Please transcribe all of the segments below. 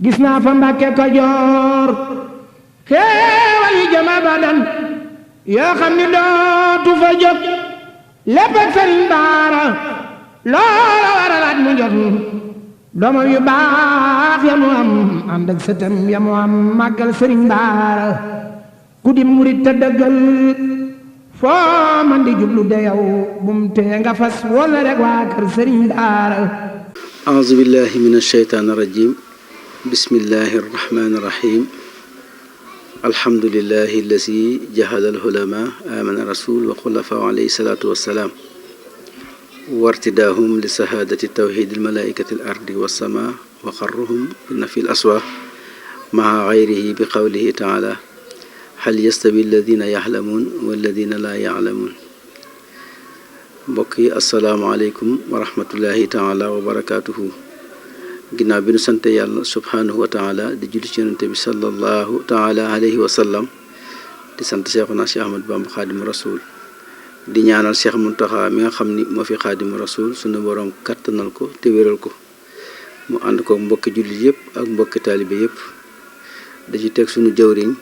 gis naa fa Mbàkke Kajoor xéewal yi jëm abadan yoo xam ni dootu fa jóg lépp ak Sëriñ Baara loola waralaat mu jot doomam yu baax ya mu am ànd ak sëtam ya mu am màggal Sëriñ Baara ku di murit te dëggal foo man di jublu de yow bum tee nga fas wala rek waa kër Sëriñ Baara. a'uuzu billahi min ashaytaani rajim bismillahi arrahmani irrahim alhamdulilahi allazi jahada alhulama amana rasul wa xulafa alayhi salatu wassalaam wartidaahum li sahadati tawxid almalaikati al ardi wassama wa xarruhum bi nafi l aswa maa gayrihi bi qawlihi taala hal yastawi alladina yaxlamuun walladina laa yaxlamuun. mbokk yi asalaamaaleykum wa rahmatullahi taala wa barakaatuhu. ginnaaw bi nu sante yàlla subhaanahu wa taala di julli ci yonente bi sallallahu taala alayhi wa sallam di sant Cheikhuna Cheikh Ahmad Bamba xaadimu rasul di ñaanal Cheikh Muntaxa mi nga xam ni moo fi xaadimu rasul sunu boroom kattanal ko te wéral ko mu ànd ko mbokki jullit yëpp ak mbokki taalibe yëpp da ci teg sunu jawriñ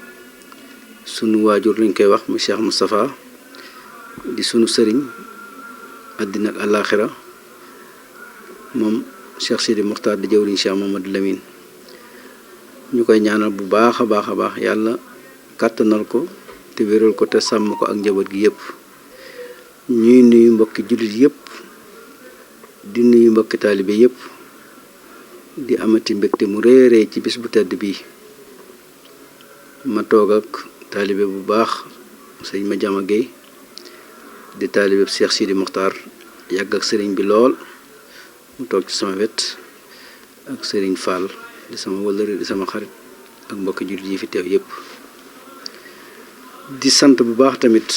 sunu waajur lañ koy wax mu Cheikh Moustapha di sunu sëriñ àddina ak àllaaxira moom Cheikh Sidi Mokhtar di jëwriñ Cheikh Mamadou Lamine ñu koy ñaanal bu baax a baax a baax yàlla kàttanal ko te wéral ko te sàmm ko ak njaboot gi yëpp. ñuy nuyu mbokki jullit yëpp di nuyu mbokki taalibe yëpp di amati mbégte mu réeree ci bis bu tedd bii ma toog ak taalibe bu baax sëñ Madiama Gueye di taalibe Cheikh Sidi Mokhtar yàgg ak sëriñ bi lool mu toog ci sama wet ak sëriñ Fall di sama wëllëre di sama xarit ak mbokki jullit yi fi teew yëpp di sant bu baax tamit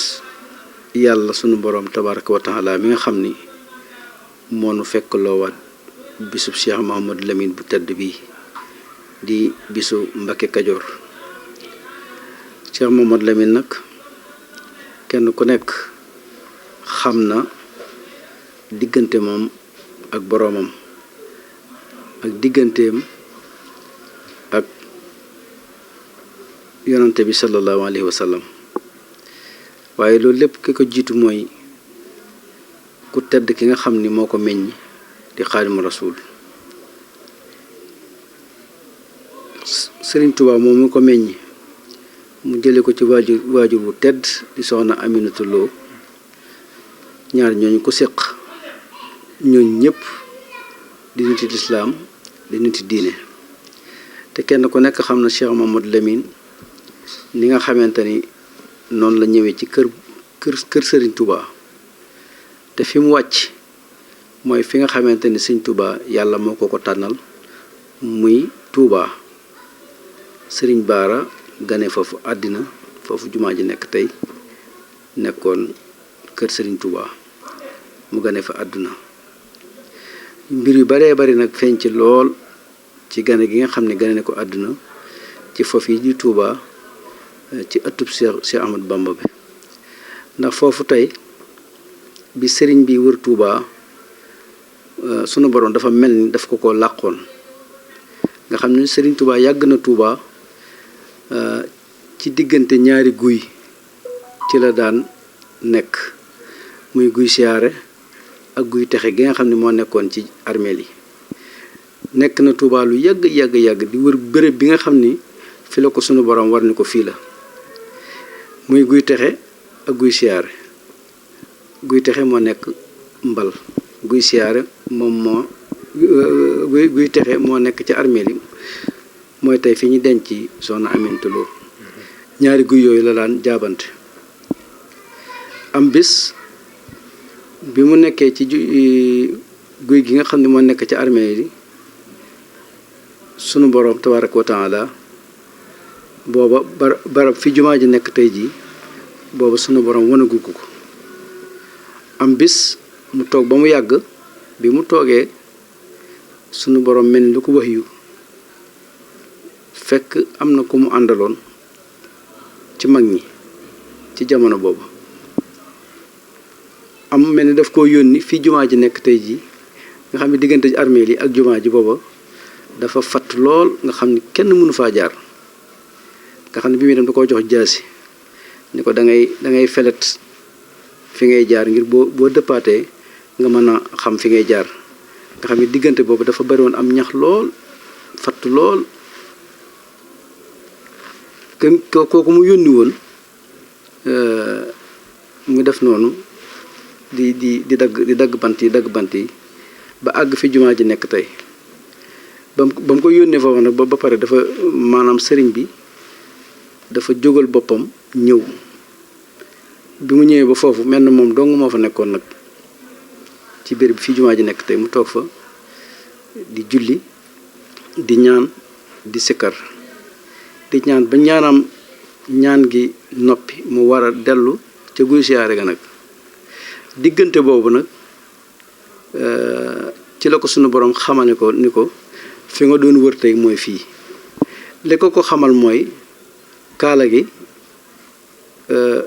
yàlla sunu boroom tabaraka wa taala mi nga xam ni moo nu fekk loowaat bisub Cheikh Mouhamadou Lamine bu tedd bii di bisu Mbàkke Kajoor. Cheikh Mouhamadou Lamine nag kenn ku nekk xam na diggante moom ak boroomam ak digganteem ak yonante bi sallallahu alayhi wa sallam waaye loolu lépp ki ko jiitu mooy ku tedd ki nga xam ni moo ko meññ di xaadimu rasul Sëriñ Tuubaa moom mu ko meññ mu jële ko ci waajur wu tedd di soxna Aminatu Lo ñaar ñooñu ko séq ñooñu ñëpp di niti lislaam di niti diine te kenn ku nekk xam na Cheikh Mamadou Lamine ni nga xamante ni noonu la ñëwee ci kër Sëriñ Touba te fi mu wàcc mooy fi nga xamante ni Sëriñ Touba yàlla moo ko tànnal muy Touba Sëriñ Baara gane foofu àddina foofu jumaa ji nekk tey nekkoon kër Sëriñ Touba mu gane fa àdduna mbir yu baree bari nag feeñ ci lool ci gane gi nga xam ne gane ne ko àdduna ci foofu yi di Touba ci ëttub Cheikh Ahmad Bamba bi ndax foofu tey bi sëriñ bi wër Touba sunu borom dafa mel ni daf ko làqoon nga xam ne sëriñ Touba yàgg na Touba ci diggante ñaari guy ci la daan nekk muy guy siyaare ak guy texe gi nga xam ne moo nekkoon ci armeel yi nekk na Touba lu yàgg di wër bërëb bi nga xam ni fi la ko sunu borom war ni ko fii la muy guy texe ak guy siyaare guy texe moo nekk mbal guy siyaare moom moo guy texe moo nekk ci armeel yi mooy tey fi ñu denc soxna Aminata Lo ñaari guy yooyu la daan jaabante am bis bi mu nekkee ci guy gi nga xam ne moo nekk ci armeel yi sunu boroom tabaraka wa taala booba barab fi jumaa ji nekk tey jii booba sunu borom wanagu ko am bis mu toog ba mu yàgg bi mu toogee sunu borom mel ni lu ko wax yu fekk am na ku mu àndaloon ci mag ñi ci jamono boobu am mel ni daf koo yónni fii jumaa ji nekk tey jii nga xam ne diggante armeel yi ak jumaa ji booba dafa fatt lool nga xam ni kenn mënu faa jaar nga xam ne bi muy dem da koo jox jaasi ni ko da ngay felet fi ngay jaar ngir boo dëppaatee nga mën a xam fi ngay jaar nga xam ne diggante boobu dafa bari woon am ñax lool fatt lool kooku mu yónni woon mu def noonu di dagg bant yi ba àgg fi jumaa ji nekk tey ba mu ko yónnee foofu nag ba pare dafa maanaam sëriñ bi dafa jógal boppam ñëw bi mu ñëwee ba foofu mel na moom dong moo fa nekkoon nag ci biir bi fi jumaa ji nekk tey mu toog fa di julli di ñaan di sikkar di ñaan ba ñaan gi noppi mu war a dellu ca guy siyaare ga nag diggante boobu nag ci la ko sunu borom xamane ko ni ko fi nga doon wër tey mooy fii li ko xamal mooy kaala gi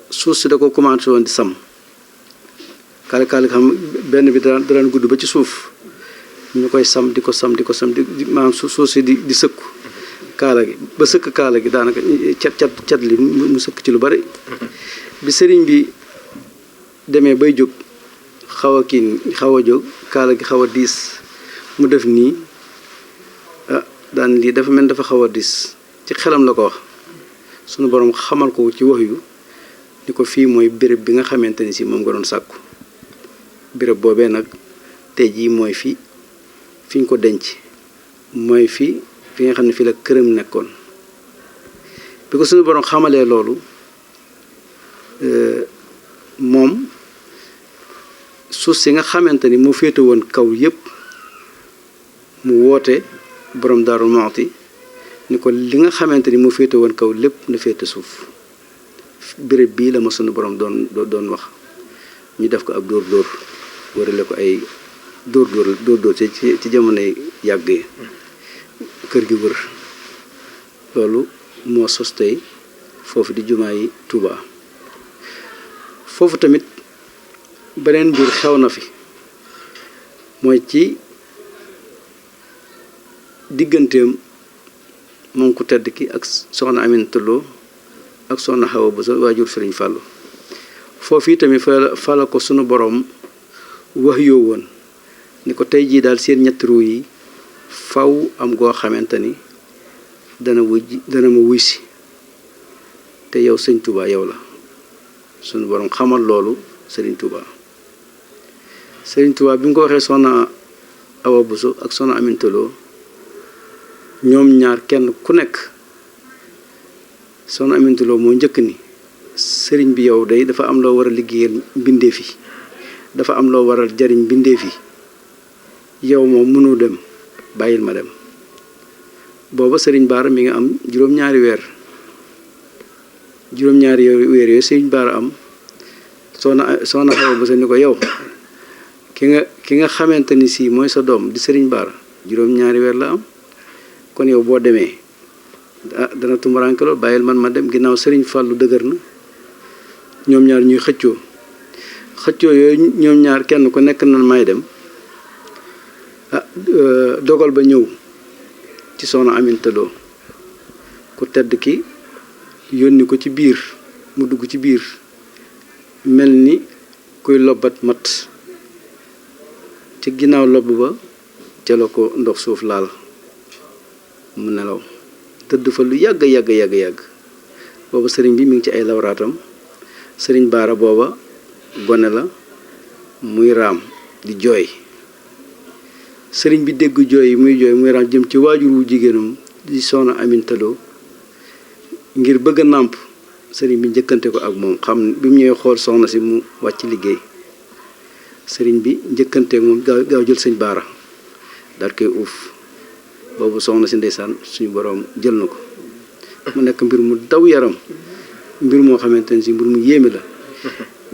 suuf si da ko commencé woon di sam kaala gi xam benn bi daan gudd ba ci suuf ñu koy sam di ko sam maanaam suuf si di sëkku kaala gi ba sëkk kaala gi daanaka cat li mu sëkk ci lu bari bi sëriñ bi demee bay jóg xaw a jóg kaala gi xaw a diis mu def nii daan lii dafa mel dafa xaw a diis ci xelam la ko wax sunu borom xamal ko ci wax yu ni ko fii mooy béréb bi nga xamante ni si moom nga doon sàkku béréb boobee nag tey jii mooy fi ñu ko denc mooy fi nga xam ne fii la këram nekkoon bi ko sunu borom xamalee loolu moom suuf si nga xamante ni moo féete woon kaw yépp mu woote borom Daaru Muxti ni ko li nga xamante ni moo féete woon kaw lépp na féete suuf béréb bii la ma sunu borom doon wax ñu def ko ab dóor wërale ko ay dóor ci jamonoy yàgg yi kër gi wër loolu moo sos tey foofu di jumaa yi Tuuba foofu tamit beneen mbir xew na fi mooy ci digganteem moom ku tedd ki ak soxna Aminata Lo ak soxna Awa Bousso waajur Sëriñ Fàllu foofu yi tamit fa la ko sunu borom wax yoo woon ni ko tey jii daal seen ñetti ruu yi faw am goo xamante ni dana ma wuy si te yow sëñ Touba yow la sunu borom xamal loolu Sëriñ Touba bi mu ko waxee soxna Awa Bousso ak soxna Aminata Lo ñoom ñaar kenn ku nekk soxna Aminata Lo moo njëkk ni sëriñ bi yow day dafa am loo war a liggéeyal mbindeef yi dafa am loo waral jariñ mbindeef yi yow moom mënoo dem bàyyil ma dem booba sëriñ Baara mi nga am juróom-ñaari weer yooyu sëriñ Baara am soxna Awa Bousso ni ko yow ki nga xamante ni si mooy sa doom di sëriñ Baara juróom-ñaari weer la am kon yow boo demee dana tumuraanke lool bàyyil man ma dem ginnaaw sëriñ Fàllu dëgër na ñoom ñaar ñuy xëccoo yooyu ñoom ñaar kenn ku nekk na may dem dogal ba ñëw ci soxna Aminata Lo ku tedd ki yónni ko ci biir mu dugg ci biir mel ni kuy lobbat mat ci ginnaaw lobb ba ca la ko ndox suuf laal mu nelaw tëdd fa lu yàgg booba sëriñ bi mi ngi ci ay lawraatam sëriñ Baara booba gone la muy raam di jooy sëriñ bi dégg jooy yi muy raam jëm ci waajur wu jigéenam di soxna Aminata Lo ngir bëgg a nàmp sëriñ bi njëkkante ko ak moom xam bi mu ñëwee xool soxna si mu wàcc liggéey sëriñ bi njëkkanteek moom gaaw jël sëñ Baara daal koy uuf boobu soxna si ndeysaan suñu boroom jël na ko mu nekk mbir mu daw yaram mbir moo xamante ne si mbir mu yéeme la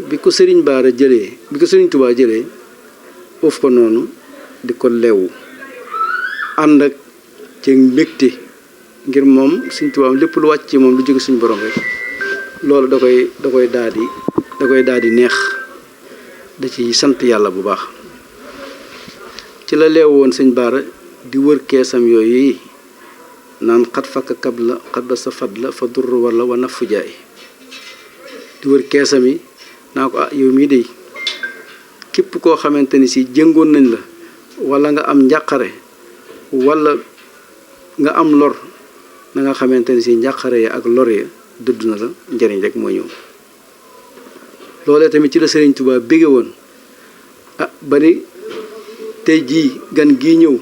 bi ko sëriñ Touba jëlee uuf ko noonu di ko leewu ànd ak ci mbégte ngir moom sëriñ Touba lépp lu wàcc ci moom lu jóge suñu borom rek loolu da koy daal di neex da ci sant yàlla bu baax ci la leewu woon sëñ Baara di wër keesam yooyu naan xat fakk kab la xat ba sa fad la fa dur wala wa nafu jaay di wër keesam yi naa ko yow mii de képp koo xamante ni si jëngoon nañ la wala nga am njàqare wala nga am lor na nga xamante ni si njàqare ya ak lor ya dëdd na la njëriñ rek moo ñëw. loolee tamit ci la Sëriñ Tuubaa bége woon ba ni tey jii gan gii ñëw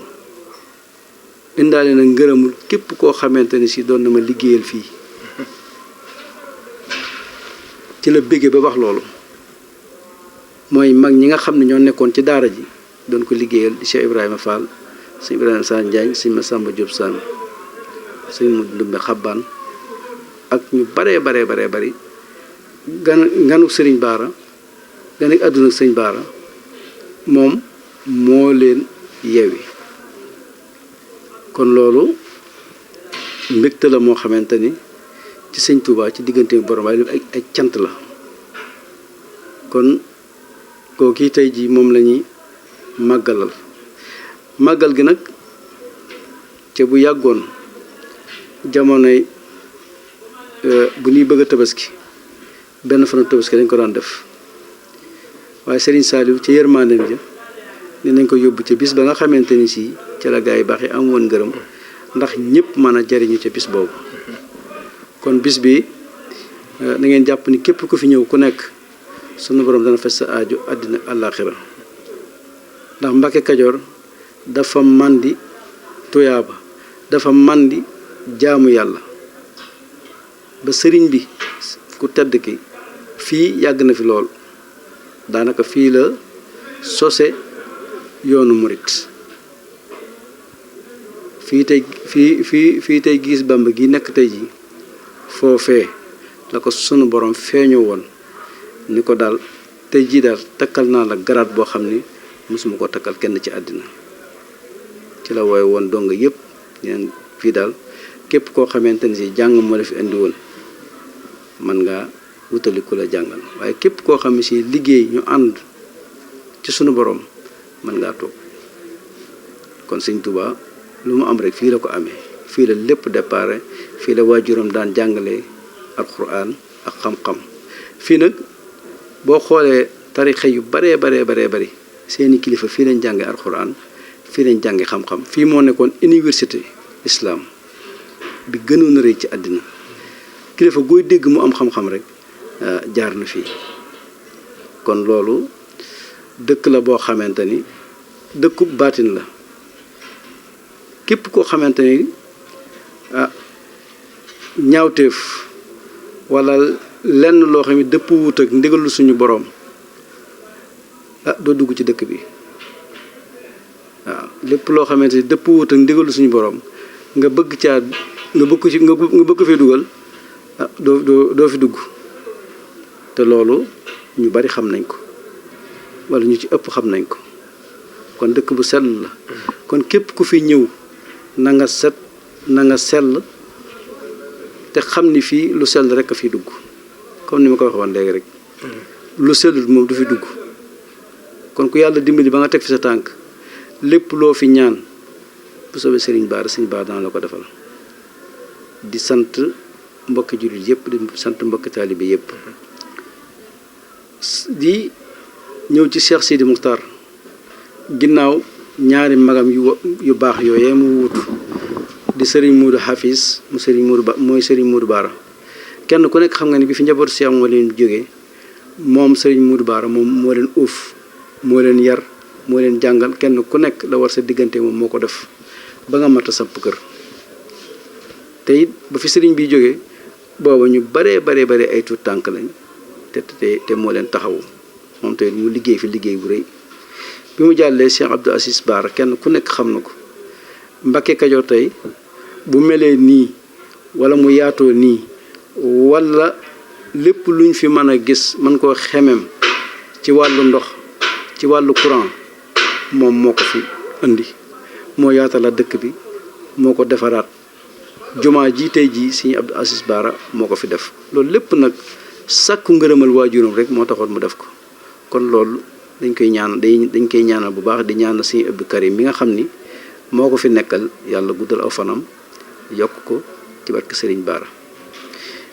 indaale na ngërëmul képp koo xamante ni si doon na ma liggéeyal fii ci la bége ba wax loolu mooy mag ñi nga xam ne ñoo nekkoon ci daara ji doon ko liggéeyal di Cheikh Ibrahima Fall sëñ Ibrahima Sane Njaañ sëñ Masamba Diop Sane sëñ mu Ndumbe Xabbaan ak ñu baree bari nganu sëriñ Baara gan ak àdduna sëñ Baara moom moo leen yewi kon loolu mbégte la moo xamante ni ci sëñ Touba ci diggante borom waaye ay cant la kon kooku tey jii moom la ñuy màggal gi nag ca bu yàggoon jamonoy bu ñuy bëgg a tabaski benn fanu tabaski dañ ko daan def waaye Serigne Saliou ca yërmandeem ja ne nañ ko yóbbu ca bis ba nga xamante ni si ca la gaa yi baax yi am woon ngërëm ndax ñëpp mën a jariñu ca bis boobu kon bis bi na ngeen jàpp ni képp ku fi ñëw ku nekk sunu borom dana faj sa aajo àddina àllaaxira ndax Mbàkke Kajoor dafa màndi tuyaaba dafa màndi jaamu yàlla ba sëriñ bi ku tedd ki fii yàgg na fi lool daanaka fii la sose yoonu murit fii tey gis Bamba gi nekk tey ji foofee la ko sunu borom feeñoo woon ni ko daal tey jii daal takkal naa la garaat boo xam ni mosuma ko takkal kenn ci àddina ci la wooye woon donga yëpp ñeen fii daal képp koo xamante ni si jàng moo la fi indi woon mën ngaa wutali ku la jàngal waaye képp koo xam ne si liggéey ñu ànd ci sunu borom mën ngaa toog kon sëñ Touba lu mu am rek fii la ko amee fii la lépp déparé fii la waajuram daan jàngalee alxuraan ak xam-xam fii nag boo xoolee tarixa yu baree bari seeni kilifa fii lañ jànge alxuraan fii lañ jànge xam-xam fii moo nekkoon université islam bi gënoon a rëy ci àddina kilifa gooy dégg mu am xam-xam rek jaar na fii kon loolu dëkk la boo xamante ni dëkkub baatin la képp koo xamante ni ñaawteef wala lenn loo xam ne dëpp wut ak ndigalu suñu boroom doo dugg ci dëkk bi waaw lépp loo xamante ni dëpp wut ak ndigalu suñu boroom nga bëgg caa nga bëgg fee dugal doo fi dugg te loolu ñu bari xam nañ ko wala ñu ci ëpp xam nañ ko kon dëkk bu sell la kon képp ku fi ñëw na nga set na nga sell te xam ni fii lu sell rek a fi dugg comme ni ma ko waxoon léegi rek lu sellul moom du fi dugg kon ku yàlla dimbali ba nga teg fi sa tànk lépp loo fi ñaan bu soobee Sëriñ Bara dana la ko defal di sant mbokki jullit yëpp di sant mbokki taalibe yëpp di ñëw ci Cheikh Sidi Muxtar ginnaaw ñaari magam yu baax yooyee mu wuutu di Serigne Modou Hafiz mu Serigne Modou Ba mooy Serigne Modou Bara kenn ku nekk xam nga ni bi fi njabootu Cheikh moo leen jógee moom Serigne Modou Bara moom moo leen uuf moo leen yar moo leen jàngal kenn ku nekk la war sa diggante moom moo ko def ba nga mat a samp kër te it ba fi Serigne bi jógee booba ñu bare ay tuut tànk lañ te moo leen taxawu moom tamit mu liggéey fi liggéey bu rëy bi mu jàllee Cheikh Abdou Aziz Bara kenn ku nekk xam na ko Mbacké Kajoor tey bu melee nii wala mu yaatoo nii wala lépp luñ fi mën a gis mën koo xemem ci wàllu ndox ci wàllu courant moom moo ko fi indi moo yaatala dëkk bi moo ko defaraat jumaa ji tey jii Serigne Abdou Aziz Bara moo ko fi def loolu lépp nag sàkku ngërëmal waajuram rek moo taxoon mu def ko kon loolu dañ koy ñaanal bu baax di ñaanal Serigne Abdou Karim mi nga xam ni moo ko fi nekkal yàlla guddal aw fanam yokk ko ci barke Serigne Bara.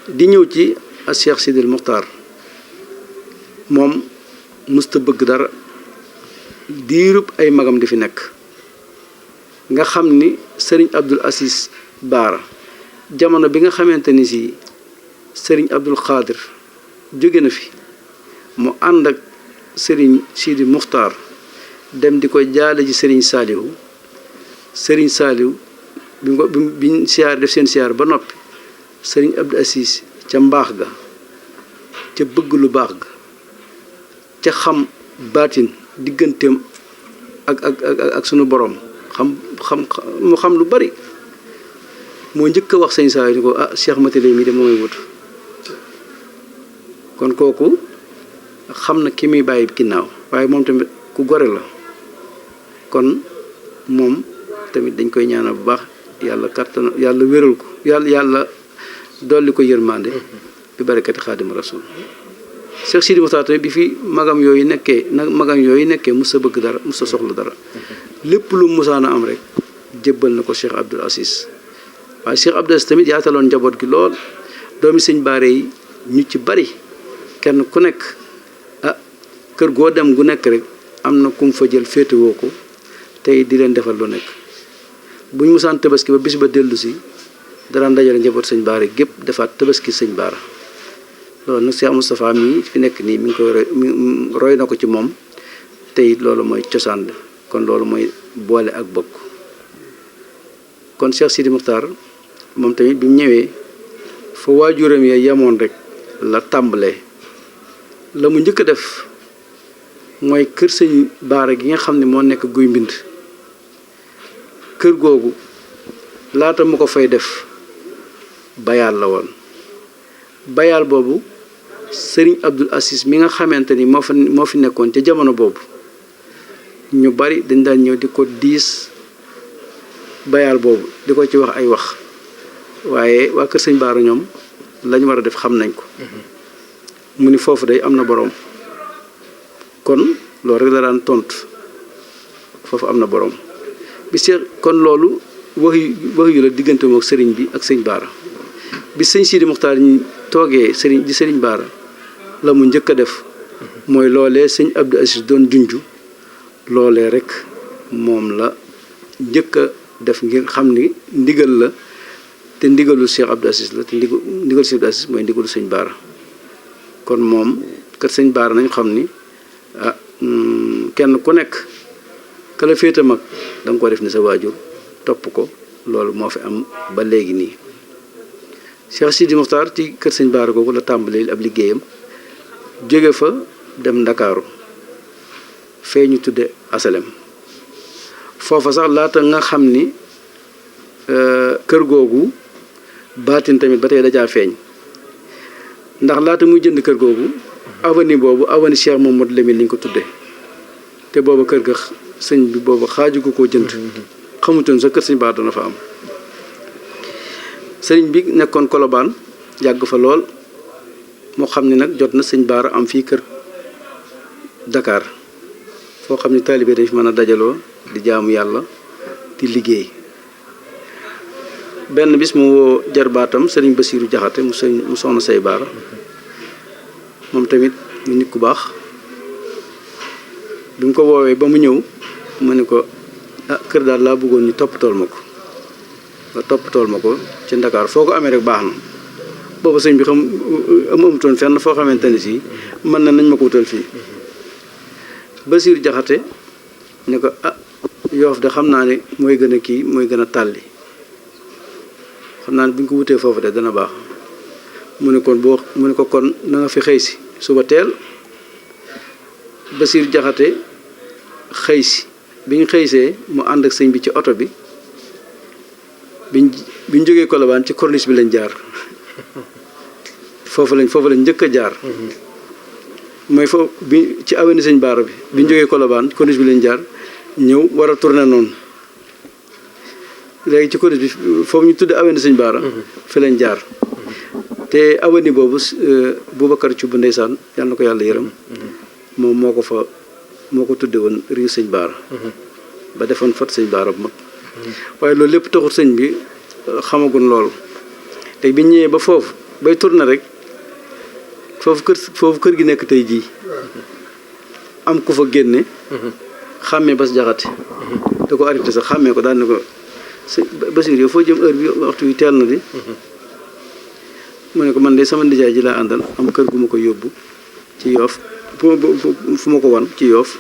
di ñëw ci a Cheikh Sidil Muxtaar moom musta bëgg dara diirub ay magam di fi nekk nga xam ni Serigne Abdul Aziz Bara jamono bi nga xamante ni si Serigne Abdul Xaadir jóge na fi mu ànd ak Serigne Sidi Muxtaar dem di ko jaale ji Serigne Saalihu Serigne Saalihu biñ siyaar def seen siyaar ba noppi Serigne Abdul Aziz ca mbaax ga ca bëgg lu baax ga ca xam baatin digganteem ak sunu borom mu xam lu bari moo njëkk a wax sëñ saa yi ni ko Cheikh Matilé mi de moo may wut kon kooku xam na ki muy bàyyi ginnaaw waaye moom tamit ku gore la kon moom tamit dañ koy ñaanal bu baax yàlla kattan yàlla wéral ko yàlla dolli ko yërmande bi barakati Xaadimu Rasuul. Cheikh Sidi Muxtaar tamit bi fi magam yooyu nekkee mos a bëgg dara mos a soxla dara lépp lu musaana am rek jébbal na ko Cheikh Abdul Aziz waaye Cheikh Abdul Aziz tamit yaataloon njaboot gi lool doomi sëñ Bara yi ñu ci bari kenn ku nekk kër goo dem gu nekk rek am na ku mu fa jël féetewoo ko tey di leen defal lu nekk buñ musaan tabaski ba bis ba dellu si dara dajale njaboot sëñ Bara gépp defaat tabaski sëñ Bara loolu nag Cheikh Moustapha mii fi nekk nii mi ngi koy roy na ko ci moom tey loolu mooy cosaan bi kon loolu mooy boole ak bokk kon Cheikh Sidi Muxtaar moom tamit bi mu ñëwee fa waajuram ya yemoon rek la tàmbalee la mu njëkk a def mooy kër sëñ Bara gi nga xam ne moo nekk guy mbind kër googu laata mu ko fay def bayaal la woon bayaal boobu Serigne Abdul Aziz mi nga xamante ni moo fi nekkoon ca jamono boobu ñu bari dañ daan ñëw di ko diis bayaal boobu di ko ci wax ay wax waaye waa kër sëñ Bara ñoom lañu war a def xam nañ ko mu ni foofu day am na boroom kon loolu rek la daan tontu foofu am na boroom bi kon loolu wax yu la diggante mook sëriñ bi ak sëñ Bara bi sëñ Sidi Muxtaar ñi toogee sëriñ Bara la mu njëkk a def mooy loolee sëñ Abdou Aziz doon junju loolee rek moom la njëkk a def ngir xam ni ndigal la te ndigalu Cheikh Abdou Aziz la te ndigalu Cheikh Abdou Aziz mooy ndigalu sëñ Bara kon moom kat sëñ Bara nañ xam ni kenn ku nekk ka la féete mag da nga ko def ni sa waajur topp ko loolu moo fi am ba léegi nii Cheikh Sidi Muxtaar ci kër sëñ Bara googu la tàmbalee ab liggéeyam jóge fa dem Ndakaaru fee ñu tudde asalem foofa sax laata nga xam ni kër googu baatin tamit ba tey dajaa feeñ ndax laata muy jënd kër googu avenue boobu avenue Cheikh Mamadou Lamine lañ ko tudde te booba kër ga sëñ bi booba xaaju ko koo jënd xamutoon sa kër sëñ Bara dana fa am sëriñ bi nekkoon Kolobaan yàgg fa lool moo xam ne nag jot na sëñ Bara am fii kër Dakar foo xam ne taalibe dañ fi mën a dajaloo di jaamu yàlla di liggéey benn bis mu woo jarbaatam sëriñ Basiiru Jaxate mu soxna say Bara moom tamit mu nit ku baax bi mu ko woowee ba mu ñëw mu ne ko kër daal laa bëggoon ñu toppatool ma ko nga toppatool ma ko ci Ndakaar foo ko amee rek baax na boobu sëñ bi amutoon fenn foo xamante ne si mën na nañ ma ko wutal fii Basiiru Jaxate ne ko Yoof de xam naa ne mooy gën a kii mooy gën a tàlli xam naa ne bu ñu ko wutee foofu de dana baax mu ne ko kon na nga fi xëy si suba teel Basiiru Jaxate xëy si bi ñu xëysee mu ànd ak sëñ bi ci oto bi biñ jógee Colobane ci corniche bi lañ jaar foofu lañ njëkk a jaar mooy foofu bi ci avenue sëñ Bara bi biñ jógee Colobane corniche bi lañ jaar ñëw war a tourner noonu léegi ci corniche bi foofu ñu tudd avenue sëñ Bara fi lañ jaar te avenue boobu Boubacar Thioub ndeysaan yàlla na ko yàlla yërëm moom moo ko tudde woon riu sëñ Bara ba defoon fat sëñ Bara bu mag waaye loolu lépp taxul sëñ bi xamagun loolu te bi ñëwee ba foofu bay tourné rek foofu kër gi nekk tey jii am ku fa génne xàmmee Bas Jaxate da ko arrêté sax xàmmee ko daal ne ko Basiir yow foo jëm heure bi waxtu wi teel na di mu ne ko man de sama nijaay ji laa àndal am kër gu ma ko yóbbu ci Yoof fu ma ko wan ci Yoof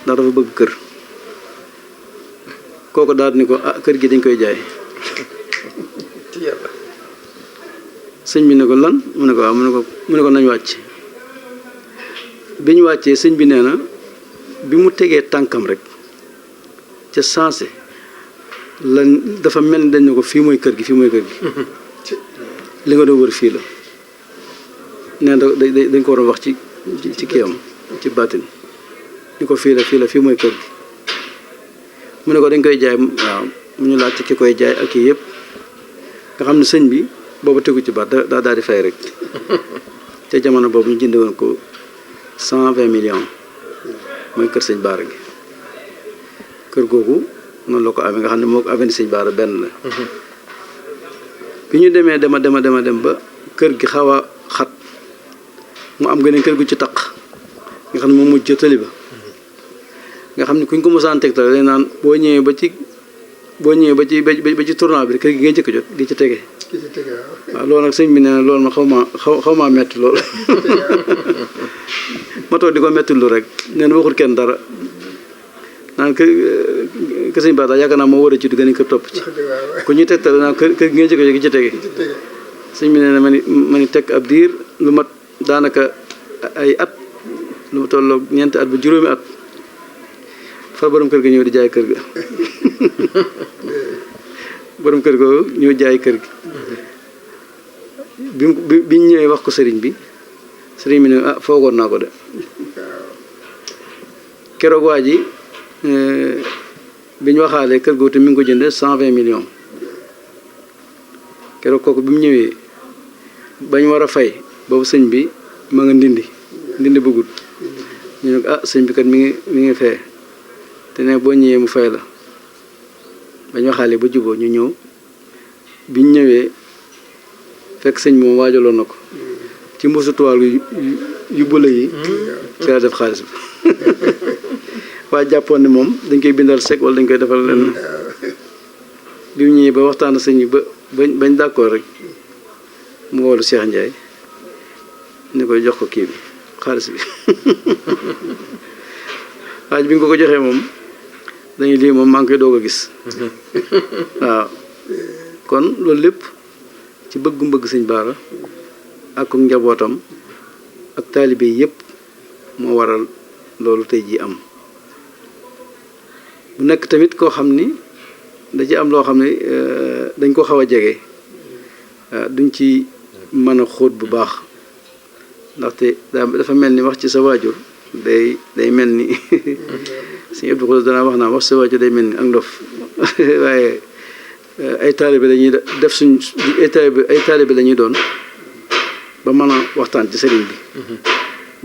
ndax dafa bëgg kër kooku daal ni ko ah kër gi dañ koy jaay sëñ bi ne ko lan mu ne ko waaw mu ne ko nañ wàcc bi ñu wàccee sëñ bi nee na bi mu tegee tànkam rek ca sensé lan dafa mel ni dañ ne ko fii mooy kër gi li nga doon wër fii la nee na dañ ko war a wax ci kiyam ci baatin ni ko fii la fii mooy kër gi mu ne ko dañ koy jaay waaw mu ñu laaj ci ki koy jaay ak kii yëpp nga xam ne sëñ bi boobu tegu ci baat daa daal di fay rek ca jamono boobu ñu jënde woon ko 120 millions mooy kër sëñ Baara gi kër googu noonu la ko amee nga xam ne moo ko amee sëñ Baara benn la bi ñu demee dem ba kër gi xaw a xat mu am geneen kër gu ci taq nga xam ne moom mujj tali ba nga xam ne kuñ ko mosaan teg la naan boo ñëwee ba ci tournant bi kër gi ngay jëkk jot gi ci tege waaw loolu nag sëñ bi nee na loolu ma xaw maa metti loolu ma toog di ko metti lu rek nee na waxul kenn dara naan kër sëñ Ba daal yaakaar naa moo war a ci du gën a kër topp ci ku ñuy tegtal naan kër gi ngay jëkk jot gi ci tege sëñ bi nee na ma ni teg ab diir lu mat daanaka ay at lu ma tolloog ñeenti at ba juróomi at fa borom kër ga ñëw di jaay kër ga borom kër ga ñëw jaay kër gi bi ñu ñëwee wax ko sëriñ bi ne ah foogoon naa ko de keroog waa ji bi ñu waxaalee kër googu te mi ngi ko jëndee 120 millions keroog kooku bi mu ñëwee bañ war a fay boobu sëñ bi ma nga ndindi bëggul ñu ne ko ah sëñ bi kat mi ngi fee te ne boo ñëwee mu fay la bañ waxaalee ba juboo ñu ñëw biñ ñëwee fekk sëñ moom waajaloon na ko ci mbuusu tuwaal yu bële yi ci la def xaalis bi waaye jàppoon ne moom dañ koy bindal chèque wala dañ koy defal lenn bi mu ñëwee ba waxtaan sëñ bi bañ d'accord rek mu woolu Cheikh Ndiaye ni koy jox ko kii bi xaalis bi waaj bi nga ko joxee moom dañuy lii moom maa ngi koy doog a gis waaw kon loolu lépp ci bëgg sëñ Baara ak njabootam ak taalibe yépp moo waral loolu tey jii am bu nekk tamit koo xam ni da ci am loo xam ne dañ ko xaw a jege duñ ci mën a xóot bu baax ndaxte dafa mel ni wax ci sa waajur day mel ni sëñ Abdou Khoudoss danaa wax naa wax sa waajur day mel ni ak ndof waaye ay taalibe lañuy def ay taalibe la ñuy doon ba mën a waxtaan ci sëriñ bi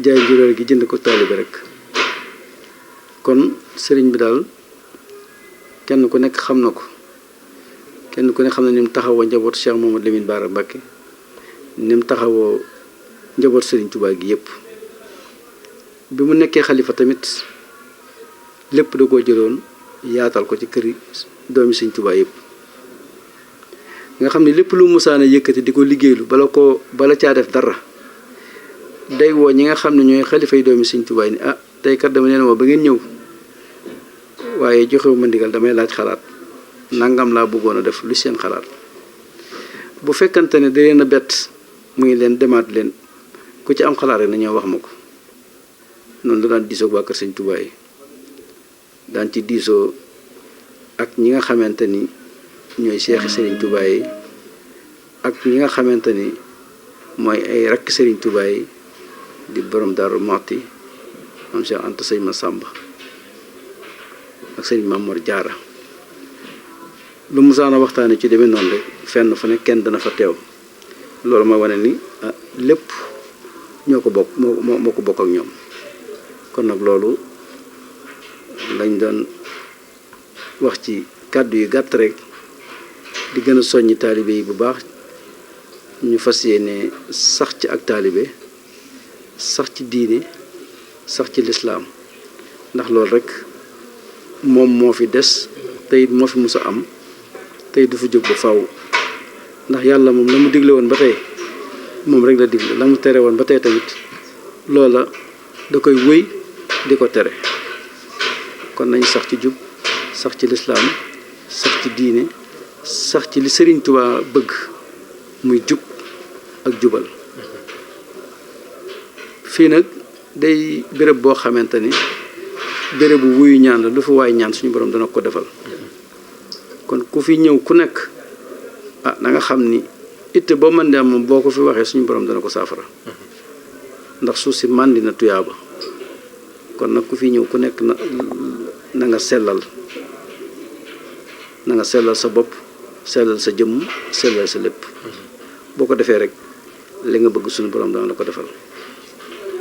jaay njuréel gi jënd ko taalibe rek kon sëriñ bi daal kenn ku nekk xam na ko kenn ku nekk xam na ni mu taxawoo njabootu Cheikh Mamadou Lamine Bara Mbacké ni mu taxawoo njabootu sëriñ Touba gi yépp bi mu nekkee xalifa tamit lépp da koo jëloon yaatal ko ci këri doomi sëriñ Touba yépp nga xam ne lépp lu musaana yëkkati di ko liggéeylu bala caa def dara day woo ñi nga xam ne ñooy xalifa yi doomi sëriñ Touba ni ah tey kat dama leen woo ba ngeen ñëw waaye joxewu ma ndigal damay laaj xalaat nangam laa bëggoon a def lu seen xalaat bu fekkante ne da leen a bett muy leen demaat leen ku ci am xalaat rek na ñëw wax ma ko noonu la daan diisoo waa kër sëñ Touba yi daan ci diisoo ak ñi nga xamante ni ñooy seexi sëriñ Touba yi ak ñi nga xamante ni mooy ay rakk sëriñ Touba yi di borom Daaru Muxti am Cheikh Anta sëñ Massamba ak sëriñ Mamour Diarra lu musaana waxtaane ci demee noonu rek fenn fu ne kenn dana fa teew loolu mooy wane ni lépp ñoo ko bokk moo ko bokk ak ñoom kon nag loolu lañ doon wax ci kàddu yu gàtt rek di gën a soññi taalibe yi bu baax ñu fas yéene sax ci ak taalibe sax ci diine sax ci lislaam ndax loolu rek moom moo fi des tey moo fi mus a am tey du fa jóg ba faw ndax yàlla moom la mu digle woon ba tey moom rek la digle la mu tere woon ba tey tamit loola da koy wëy di ko tere kon nañu sax ci jub sax ci lislaam sax ci diine sax ci li Sëriñ Tuubaa bëgg muy jub ak jubal fii nag day béréb boo xamante ni béréb bu wuyu ñaan la lu fi waay ñaan suñu borom dana ko defal kon ku fi ñëw ku nekk na nga xam ni itte boo mën di am moom boo ko fi waxee suñu borom dana ko saafara ndax suuf si màndi na tuyaaba kon nag ku fi ñëw ku nekk na nga sellal sa bopp sellal sa jëmm sellal sa lépp boo ko defee rek li nga bëgg suñu borom dana la ko defal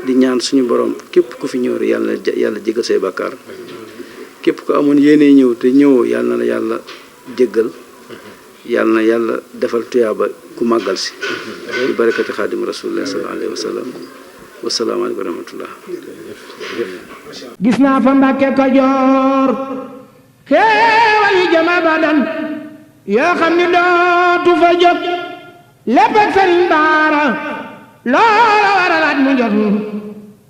di ñaan suñu borom képp ku fi ñëw rek yàlla jéggal say bàkkaar képp ku amoon yéene ñëw te ñëwoo yàlla na la yàlla jéggal yàlla na yàlla defal tuyaaba ku màggal si bi barakati xaadim rasulillah sallallahu alayhi wa sallam wasalaamaaleykum wa rahmatullah gis naa fa Mbàkke Kajoor xéewal yi jëm abadan yoo xam ni dootu fa jóg lépp ak Sëriñ Baara loola waralaat mu jot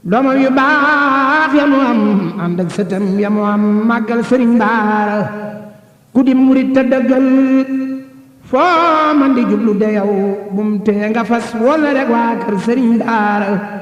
doomam yu baax ya mu am ànd ak sëtam ya mu am màggal Sëriñ Baara ku di murit te dëggal foo man di jublu de yow bum tee nga fas wala rek waa kër Sëriñ Baara